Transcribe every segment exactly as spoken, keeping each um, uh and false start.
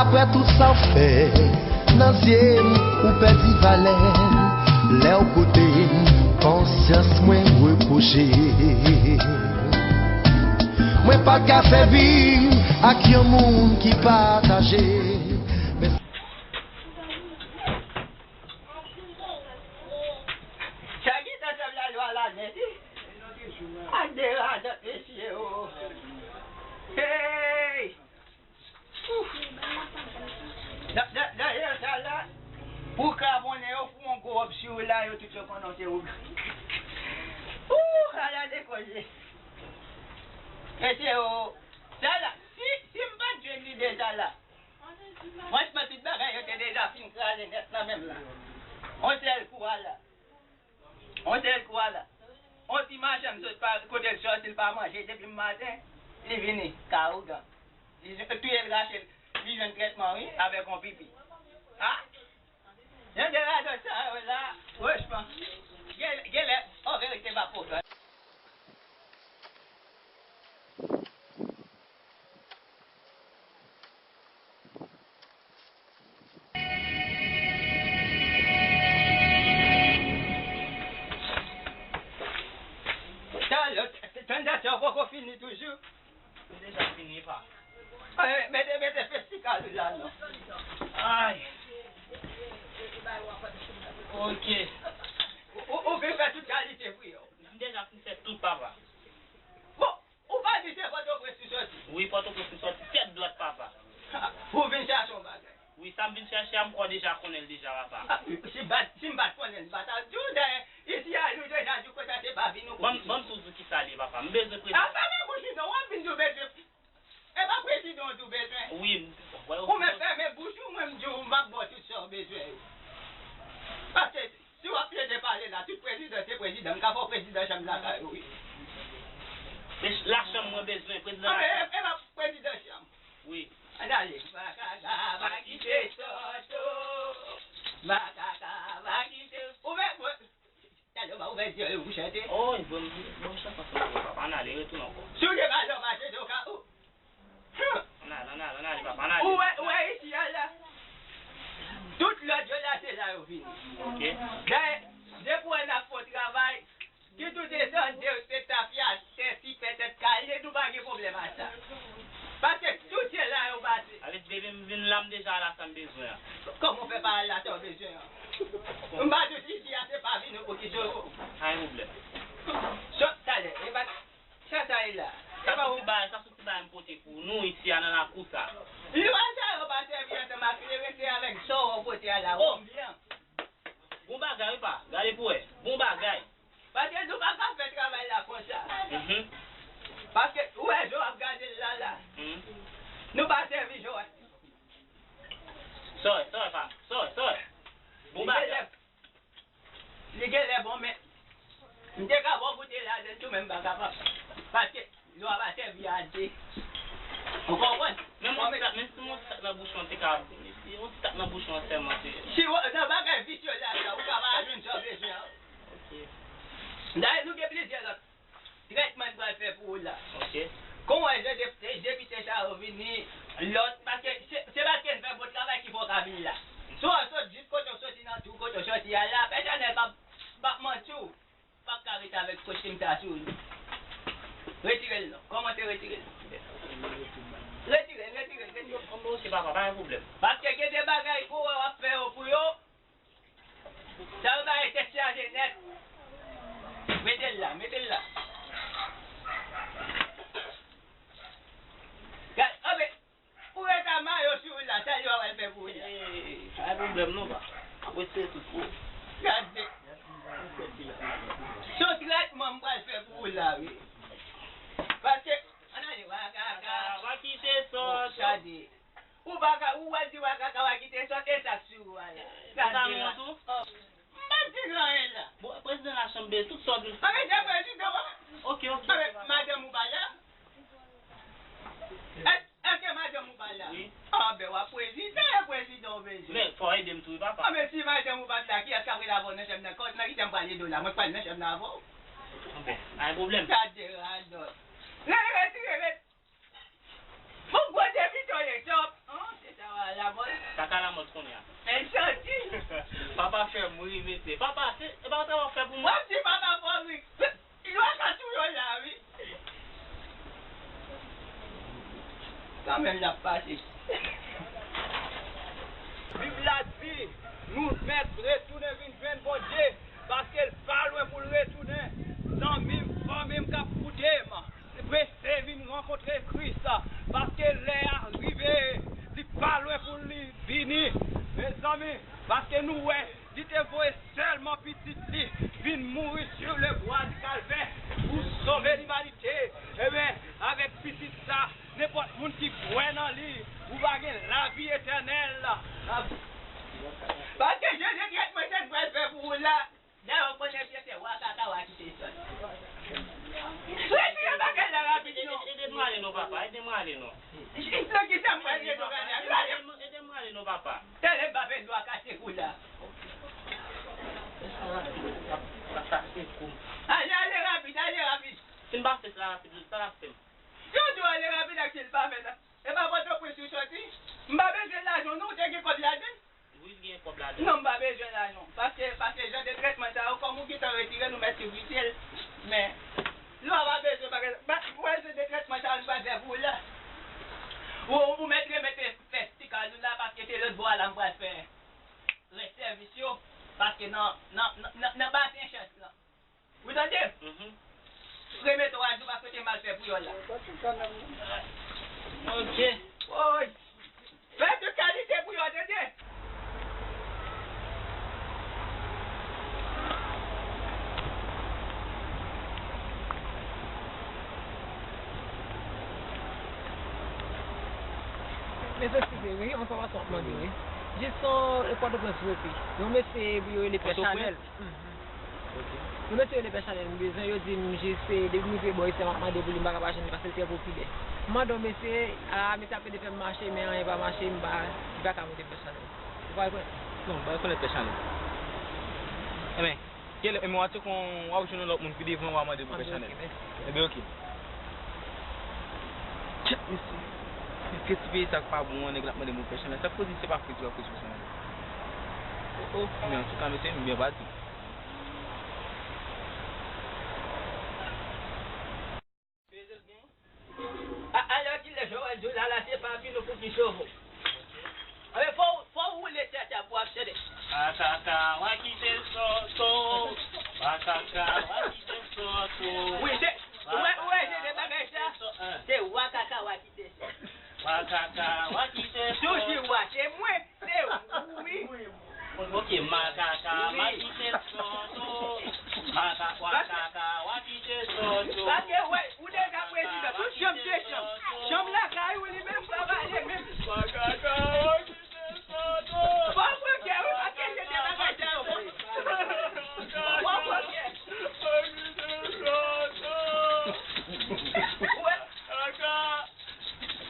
Apre tout sa w fè, nan zye m, ou pèdi valè. Lè w kote m, konsyans mwen repwoche. Mwen pa ka fè vi ak yon moun ki pataje. Men Sa gentan sanble a lwa la nèt, wi. Ak de radòt, mesye, o. Hey! Ouf! Da-, da-, dayè, sa la, pou kraponnen yo, pou yon gwo wòb sou ou la, yo tout yo konnen w se ougan. Ouh, ala de koze. Mesye, o. Sa la, si, si m pa t jwenn lide sa la, franchman, tout bagay yo te deja fin kraze nèt nan men m la. On sèl kou a la. On sèl kou a la. On ti machann sot pa kote l sòti, l pa manje depi maten, li vini ka ougan. Li touye l, rache l, li jwenn trètman, wi, avèk on pipi. A? Jan de radòt sa yo la, franchman, gen, gen lè, an verite, pa pwoblèm. Talè, tann dat sa poko fini toujou. Li deja fini, pa. Ay, mete, mete festival la, non. Ay. Ok. Ou, ou, ou vin fè tout kalite pri yo. M deja fin fè tout, papa. Bon, ou pa di se Pòtoprens ou sòti? Wi, Pòtoprens m sòti, tèt dwat, papa. Ha, ou vin chache yon bagay. Wi, sa m vin chache a, m kwè w deja konnen l deja, papa. A, si m pa t, si m pa t konnen l, m pa t ap di w, dayè, isi a, nou deja di w konsa, se pa vin ou pou Ban m, ban m tou di w kisa l ye, papa. M bezwen prezan. A, fèmen bouch ou non, w ap vin di w bezwen. E pa prezidan w di w bezwen? Wi, m, wè, ou menm fèmen bouch ou, mwen m di w, m ap ba w tout sa w bezwen yo. Paske si w ap plede pale la, tout prezidan se prezidan, m ka fè w prezidan chanm lakay ou, wi. Se ch-, lachanm mwen bezwen, prezidan lachanm. E, e pa prezidan chanm. Wi. Ann ale. Makaka, pa kite sòt ou. Makaka, pa kite. Ou menm, mwen, talè, ou pa ouvè zye w pou chante. Oh, bon, bon, chante ansanm avè w, papa. Ann ale, retounen ankò. Si w gen balon mache, se w ka, ou. Ann ale, ann ale, ann ale, papa, ann ale. Ou wè, ou wè isi a la. Tout lòd yo la, se la yo vini. Ok. Dayè, depi w wè n ap fè yon travay, Ki tout etan de se tafya, tèt sipè, tèt kale, nou pa gen pwoblèm ak sa. Paske tout se la yo pase. Ale, depi m vin la, m deja la sa m bezwen an. Kòman w fè pa al la sa w bezwen an? M pa di w si isi a se pa vin ou pou ki sou. Pa gen pwoblèm. Sòt talè, e pa sa sa ye la. Sa se ti bagay, sa se ti bagay m pote pou nou isi a nan lakou sa. Lwa sa yo pa sèvi ansanm ak li, rete avèk sa w pote a la, ou byen. Bon bagay, wi pa. Gade pou wè. Bon bagay. Paske nou pa ka fè travay la konsa. Mhm. Paske ou wè jan w ap gade l la la. Mhm. Nou pa sèvi jan w. Sòy, sòy pa, sòy, sòy. Bon bagay. Li genlè bon, men m te ka ba w goute ladann tou, men m pa kapab. Paske lwa pa sèvi a de. Ou konprann? Men yon ti tak, men si yon ti tak nan bouch ou an, te ka, si yon ti tak nan bouch ou an sèlman, se. Si w, nan bagay visye la, la, ou ka pa jwenn sa w bezwen an. Ok. Dayè, nou gen plizyè lòt trètman n pral fè pou ou la. Ok. Kon w wè jan de, de depite sa yo vini, lòt, paske se, se paske n fè bon travay ki fè w ka vini la. Si w sot jis kote w soti nan tou, kote w soti a la, pèsonèl p ap, p ap manti w. P ap ka rete avèk kostim sa sou li. Retire l non. Kòmanse retire l. Retire l, retire l, retire l. Ok, papa, pa gen pwoblèm. Paske gen de bagay pou w wè w ap fè yo pou yo. Sa yo bay tèt chaje nèt. Mete l la, mete l la. Gad, anben, ou ret a mayo sou ou la, sa yo pral fè pou ou la. Ey, pa gen pwoblèm non, pa. M ap retire tout pou ou. Gade. Se yon trètman m pral fè pou ou la, wi. Paske, ann ale, wakaka. Wakite sòt. Gade. Ou pa ka, ou wè di wakaka, wakite sòt, e sa k sou ou a la. Sa m wont ou? M pa di anyen la. Bon, prezidan lachanm bezwen tout sòt. Anben, se prezidan, wi. Ok, ok. Anben, madanm ou pa la? Èske madanm ou pa la? Wi. Anben, w ap prezidan, e prezidan w bezwen. Men, fò w ede m tou, wi, papa. Anben, si madanm ou pa t la, kiyès k ap rele avè w nan chanm nan? Kòman, nan ki chanm m pral ede w la? Mwen k pral nan chanm nan avè w? Anben, pa gen pwoblèm. Gade radòt. Re-, retire, retire. Lamòl. Kaka lamòl kounye a. Fè l santi. Papa fè m ri, mesye. Papa, se, e pa yon travay w fè pou mwen. W ap di papa fò ri. Lwa ka tou yo la, wi. Kanmenm, n ap pase. Bib la di, nou mèt retounen vin jwenn Bondye, paske l pa lwen pou l retounen. Zanmi m, fanmi m k ap koute m, prese vin rankontre Kris, paske lè a rive, li pa lwen pou li vini. Mezanmi, paske nou wè, li te voye sèlman pitit li vin mouri sur le bois du calvaire pou sove limanite. Ebyen, avèk pitit sa, nenpòt moun ki kwè nan li, ou va gen lavi etènèl. Paske Jezi trèt mwen, se l pral fè pou ou la. Dayè, w konnen byen se wa kaka wa kite sòt. Retire bagay la rapid non. Ede m ale non, papa, ede m ale non. Nan ki sa m pral retire bagay la? Ede m ale non, papa. Tande m pa fè dwa kase kou la. Ale, ale rapid, ale rapid. Si m pa fè sa rapid, sa l ap fè m. Yo di w ale rapid ak si l pa fè sa. E pa Pòtoprens ou sòti? M pa bezwen lajan w non, ou te gen kòb ladan l? Wi, l gen kòb ladan l. Non, m pa bezwen lajan w. Paske, paske jan de trètman sa yo, kòm ou gentan retire l, ou mèt siveye l. Men, lè w pa bezwen bagay, ba, wè jan de trètman sa yo, l pral fè pou ou la. Ou, ou mèt remèt fè ti kaz ou la, paske se lòt bò a la m pral fè rès sèvis yo. Paske nan, nan, nan, nan, nan basen chans lan. Ou tande? Mhm. Premye twa jou pa swete mal fè pou yo la. Ok. Woy. Fè tout kalite pou yo, tande? Mesye, eskize, wi, enfòmasyon ap mande, wi. Jis yon, e, Pòtoprens, wi, wi. Yon mesye, yo rele Pè Chanèl. Mhm. Ok. Yon mesye rele Pè Chanèl, m bezwen, yo di m jis, e, depi m rive bò isi, m ap mande pou li, m pa ka pa jwenn li, paske l trè popilè. M mande yon mesye, a, mesye ap ede fè m mache, men anyen pa mache, m pa, li pa ka monte Pè Chanèl. Ou pa rekonèt? Non, m pa rekonèt Pè Chanèl. Enben, Kèlè, men w a tcheke w ap jwenn yon lòt moun pi devan, w a mande pou Pè Chanèl. Enben, ok. Tchèt, mesye. Mesye, ti peyi sa k pa bon an, nèg la ap mande pou Pè Chanèl. Sa k koze, se pa fredi w ap koze pou Pè Chanèl. Oh, oh. Men antouka, mesye, m byen pa di. A, alò, kilè Joel di w la, la, se pa Pinou pou ki sove w. Anben, fò, fò w woule tèt a pou w ap tande. Wakaka, wakite sòto. Wakaka, wakite sòto. Wi, se, ou wè, ou wè, se de bagay sa. Se wakaka, wakite sòto. Wakaka, wakite sòto. Toujou wa, se mwen. Se ou, wi. Ok, makaka, makite sòto. Maka-, wakaka, wakite sòto. Paske, wè, ou deja prezidan. Tout chanm se chanm. Chanm lakay ou li menm pa vale menm. Makaka, wakite sòto. Fò w pran kè, wi, paske se de bagay sa yo. Fò w pran kè. Wakite sòto. Wè. Kaka,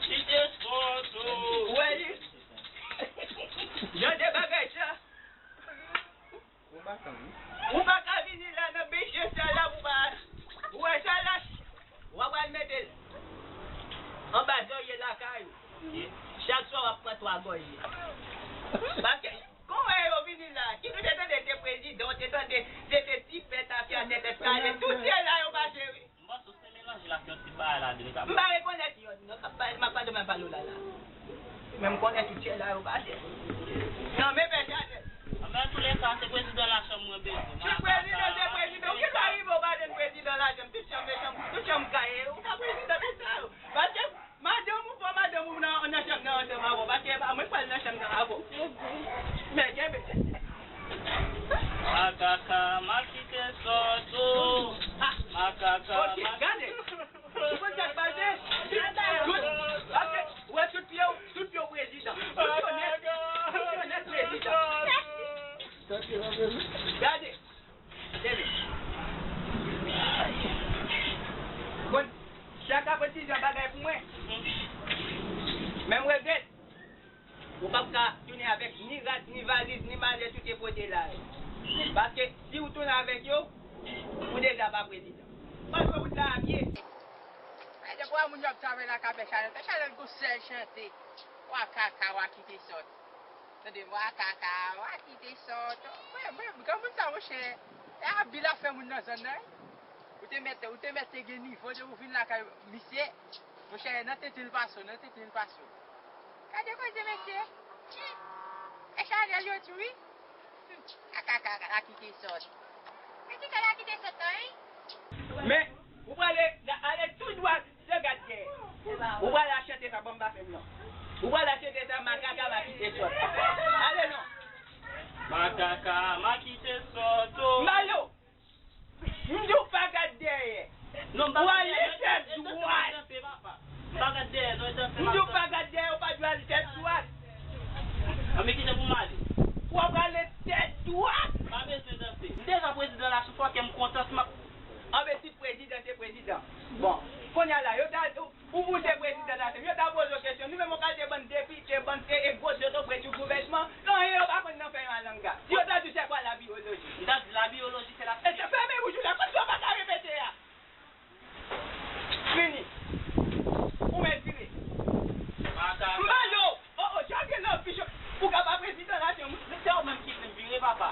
kite sòto. Wè, li. Jan de bagay sa. Ou pa ka vini la nan biche sa la pou pa. Ou wè sa la? W ap al mete l anba zòrye lakay ou. Chak swa w ap pran twa gòje. Paske, kòman yo vini la? Ki nou te tande se prezidan, w te tande se te ti pè tafya tèt eskale. Tout se la yo pase, wi. M panse w se melanje l ak yon ti bagay ladan l ka. M pa rekonèt yo, non, k ap pale, m ap pale, m ap pale w la la. Men m konnen tout chè la yo pase. Non, men pè Chanèl. Anben, antoulèka, se prezidan lachanm mwen bezwen. Se prezidan, se prezidan. Ou ki sa rive w pa jwenn prezidan lachanm? Tout chanm, chanm, tout chanm kaye. Ou ka prezidan tout sa yo. Paske madanm ou fò, madanm ou nan, nan chanm nan ansanm avè w. Paske e pa mwen k pral nan chanm nan avè w. Men kenbe. Makaka, makite sòto. Makaka, ok, gade. Ou konn sa k pase? Tout, paske, ou wè tout pye w, tout pye w prezidan. Tout yo nèt, tout yo nèt prezidan. Gade. Tande. Bon, chak apre ti jan bagay pou mwen. Men m regrèt. Ou p ap ka tounen avèk ni rad, ni valiz, ni malèt ou te pote la yo. Paske si w tounen avèk yo, ou deja pa prezidan. Paske wout la a pye. Ay, depi w wè moun yo ap travay nan ka Pè Chanèl, Pè Chanèl gon sèl chante. Wakaka, wa kite sòt. Tande, wakaka, wa kite sòt. Mwen, mwen, granmoun sa, monchè, e abi l ap fè moun nan zòn nan, wi. Ou te mèt, ou te mèt te gen nivo de ou vin lakay misye. Monchè, nan tenten l pase w, nan tenten l pase w. Gade koze, mesye. Hum. E chanèl yo tou, wi. Hum. Wakaka, wa kite sòt. E kite la kite sòt nan, wi. Men, ou prale, ale tou dwat. Se gad dèyè. Ou pral al chante sa, ban m pa fè m non. Ou pral al chante sa, makaka, ma kite sòt. Ale non. Makaka, ma kite sòt, o. Malo! M di w pa gad dèyè. Non, m pa gad dèyè, non, e danse, e danse, papa. M pa gad dèyè, non, e danse, m ap danse. M di w pa gad dèyè, ou pa dwe al tèt dwat. A, men ki jan pou m ale? W ap ale tèt dwat. Pa bezwen danse. M deja prezidan la, sou fòkè m kontan, si m ap Anben, si prezidan se prezidan. Bon, kounye a la, yo ta, ou, ou se prezidan nasyonal, yo ta poze w kesyon. Nou menm, yon kalite bann depite, bann e, e gwo zotobre sou gouvènman, yo, yo pa konn nan fè malanga. Si yo ta di w se kwa la biyoloji? M ta di la biyoloji, se la fizis. E fèmen bouch ou la, konn sa w pa ka repete a. Fini. Ou mèt vire. M pale w. O, o, chanje lanbi, cho-, ou ka pa prezidan nasyon, se ou menm ki vin vire, papa.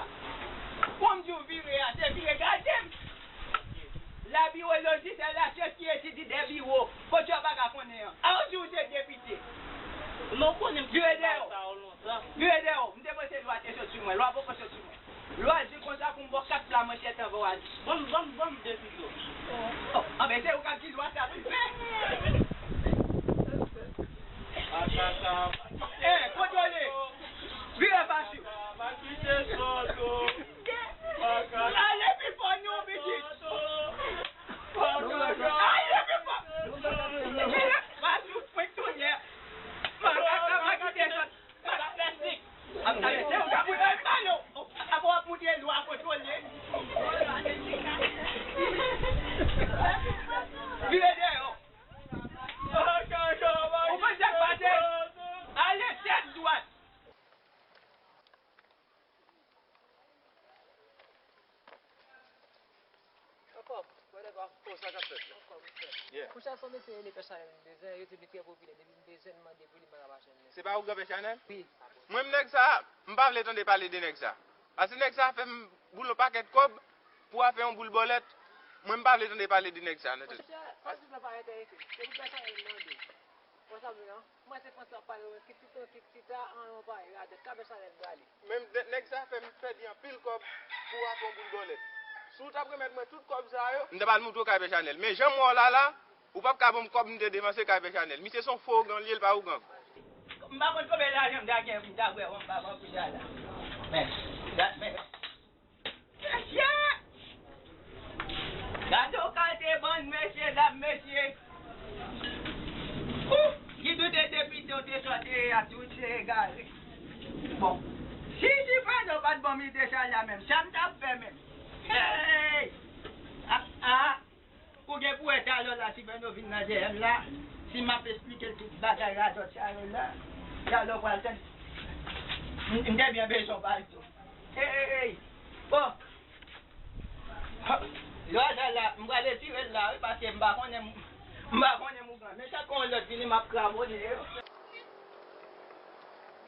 Pou m di w vire a, se vire gade m. La biyoloji, se lasyans ki etidye de biwo. Kote w pa ka konnen an. A, ou di w se depite. Non, ou konnen m vire dèyè w. Vire dèyè w. M te panse lwa te sot sou mwen. Lwa poko sot sou mwen. Lwa di konsa pou m ba w kat pla manchèt anvan w al. Ban m, ban m, ban m de pito. O, anben, se ou k ap di lwa sa tou. E, kontwole. Vire fas ou. Ale pi fò non, pitit. Ale pi fò. Vire fas ou, pwen tonnyè. Makaka, makaka, makaka. Ap travèse, ou ka pou nan pale w. Apa w ap montre lwa kontwole. Vire dèyè w. Ou konn sa k pase? Ale tèt dwat. Ankò, whatever. Kòman sa k ap fèt la? Ankò, monchè. Yeah. Monchè, se yon mesye rele Pè Chanèl m bezwen, yo di m li trè popilè, depi m bezwen l, m mande pou li, m pa ka pa jwenn li. Se pa ou gran Pè Chanèl? Wi. Mwen, m nèg sa, m pa vle tande pale de nèg sa. Paske nèg sa fè m boule yon pakèt kòb pou al fè yon boul bòlèt. Mwen, m pa vle tande pale de nèg sa, nan tèt. Monchè, sa di la pa enterese m. Se pou Pè Chanèl m mande. Konsa m ye, non? Mwen se konsa pale, ki ti ton, ki ti ta, an, yon pale radòt, ka Pè Chanèl prale. Men nè-, nèg sa fè m pèdi anpil kòb pou achte yon boul bòlèt. Si w t ap remèt mwen tout kòb sa yo, m t ap al moutre w kay Pè Chanèl. Men jan m wè w la la, ou p ap ka ban m kòb m te depanse kay Pè Chanèl. Misye se yon fo ougan li ye, l pa ougan. M pa konn konbyen lajan m ta gen pou m ta bwè wonm pa ban pou sa la. Men, dat, men, Mesye! Gade yon kalite bann mesye dam, mesye! Ou! Ki tout e depite w te sòti a, tout se egare. Bon, si Sifreno pa t ban m ide sa la menm, sa m t ap fè menm? Hey! Ah, ah! Ou gen pou wè talè w la, Sifreno vin nan dèyè m la, si m ap esplike l tout bagay radòt sa yo la, talè w pral tann. M, m te byen bezwen w pale tou. Ey, ey, ey. Bon. Lwa sa la, m pral retire l la, wi, paske m pa konnen, m pa konnen m ougan. Men chak kon lòt vini, m ap kramonnen yo.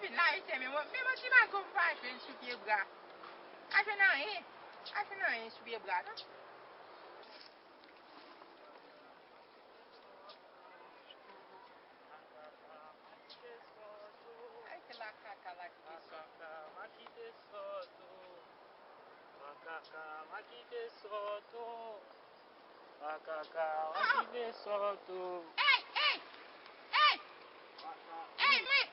Vin la, wi, se men mwen, men mwen ti mago m pa jwenn sou pye bra. Pa jwenn anyen. Pa jwenn anyen sou pye bra, non. Ay, se la kaka la ki te sòt. Makaka, makite sòt, o. Makaka, makite sòt, o. Makaka, makite sòt, o. Ey, ey, ey! Ey, men!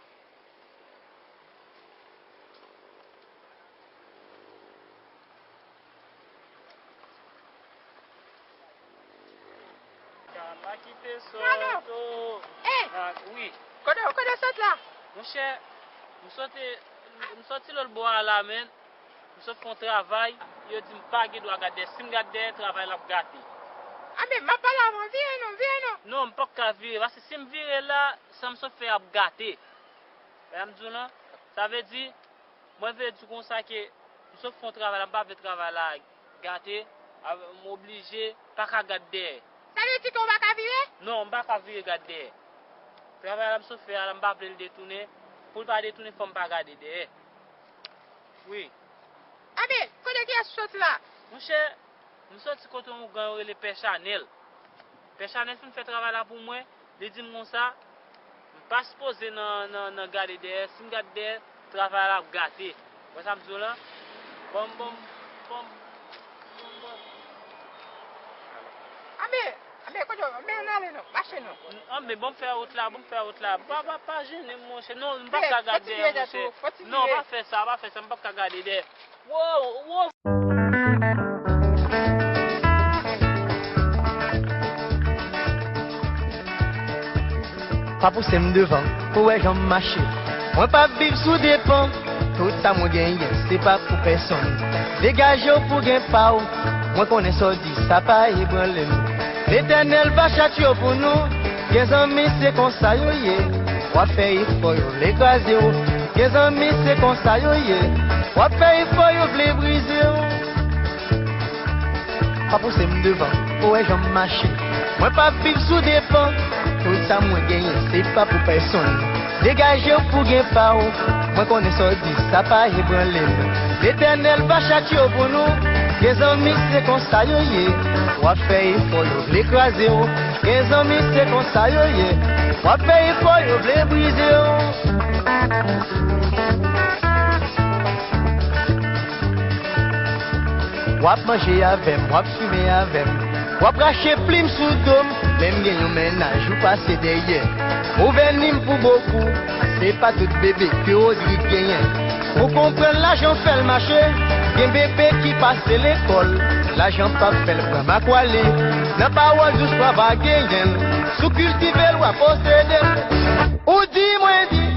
Makaka, makite sòt, o. Ey! Mak-, wi. Kote, kote w sot la? Monchè, m sòti, m sòti lòt bò a la, men. M sot fè yon travay, yo di m pa gen dwa gad dèyè. Si m gad dèyè, travay la ap gate. A, men m ap pale avè w, vire non, vire non. Non, m p ap ka vire, paske si m vire la, sa m sot fè ap gate. Wè sa m di w lan? Sa vle di, mwen vle di w konsa ke m sot fè yon travay la, m pa vle travay la gate, a, m oblije pa ka gad dèyè. Sa vle di ke w pa ka vire? Non, m pa ka vire gad dèyè. Travay la m sot fè a la, m pa vle l detounen. Pou l pa detounen, fò m pa gade dèyè. Wi. Abe, kote kiyès ou soti la? Monchè, m soti kote yon gran yo rele Pè Chanèl. Pè Chanèl fin fè travay la pou mwen, li di m konsa, m pa sipoze nan, nan, nan gade dèyè. Si m gade dèyè, travay la ap gate. Wè sa m di w lan? Bon, bon, bon, bon, bon. Abe, abe, kote, abe, ann ale non, mache non. Ann, men bon, m fè wout la, bon, m fè wout la. Pa, pa, pa jennen m, monchè. Non, m p ap ka gade dèyè, monchè. Non, pa fè sa, pa fè sa, m p ap ka gade dèyè. Wo, wo. Pa pouse m devan, pou wè jan m mache. Mwen p ap viv sou depan, tout sa mwen genyen, se pa pou pèsonn. Degaje w pou gen pa w, mwen konnen sa w di, sa pa ebranle m. Letènèl va chatye w pou nou, gen zanmi se konsa yo ye. W ap fè efò yo vle kraze w, gen zanmi se konsa yo ye. W ap fè efò yo vle brize w. Pa pouse m devan, pou wè jan m mache. Mwen p ap viv sou depan, tout sa mwen genyen, se pa pou pèsonn. Degaje w pou gen pa w, mwen konnen sa w di, sa pa ebranle m. Letènèl va chatye w pou nou, gen zanmi se konsa yo ye. W ap fè efò yo vle kraze w, gen zanmi se konsa yo ye. W ap fè efò yo vle brize w. W ap manje avè m, w ap fimen avè m, w ap rache plim sou do m. Lè m gen yon mennaj, ou pase dèyè. Ou vèni m pou bokou, se pa tout bebe ke Rodrig genyen. Ou konprann lajan fè l mache, gen bebe ki pase lekòl, lajan p ap fè l pran makwale. Nan pawòl dous w ap genyen l, si w kiltive l w ap posede l. Ou di mwen di